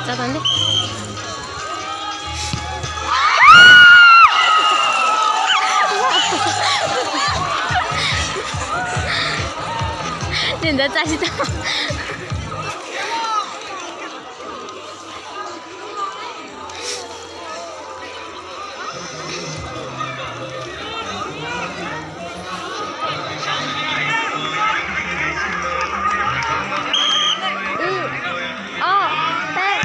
Tau tau ntej. Niam ntawd tsa tsis tau. Ib, ob, peb.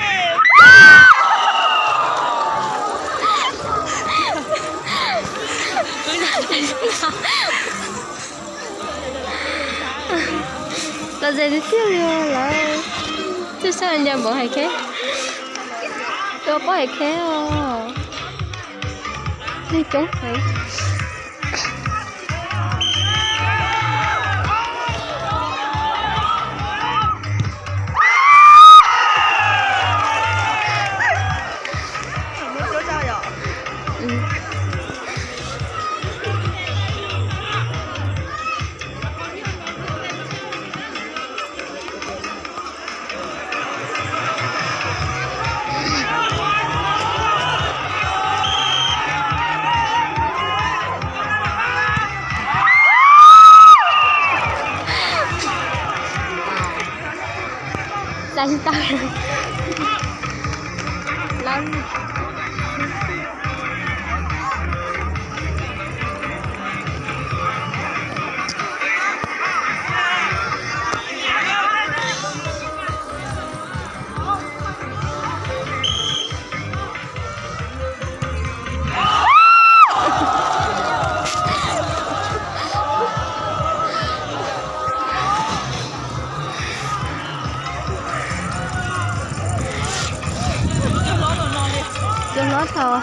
Los ze tiag tiag li lawm. Txawj sab nco npaum hais kheb. Tua pob hais kheb os. Neeg coob heev. Xav tsis tau. Lawm. Cua hlob thaum.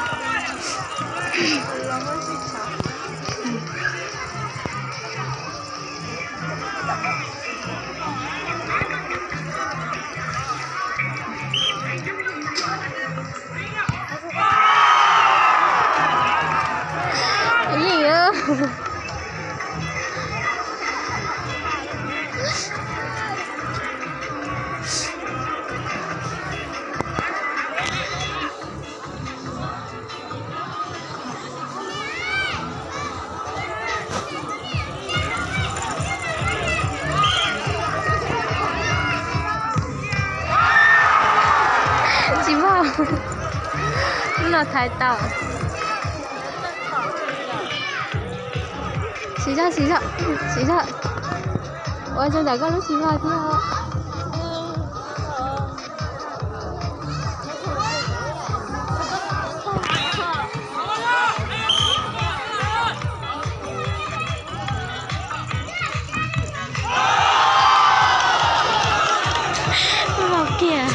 Yeej. Tsis muaj. Lub no thaiv tau. Siv zog, siv zog, siv zog. Ua zoo ntawm koj lub siv zog thiab. Ua kiag.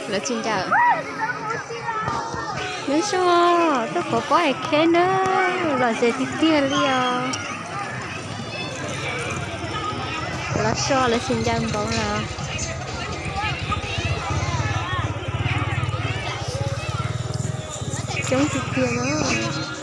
Lawv tsis ncaws. Nyob zoo, tuaj pov pob es kheb na, lom zem tiag tiag li os. Lawv so lawv tsis ncaws npaum los. Coob tiag tiag no.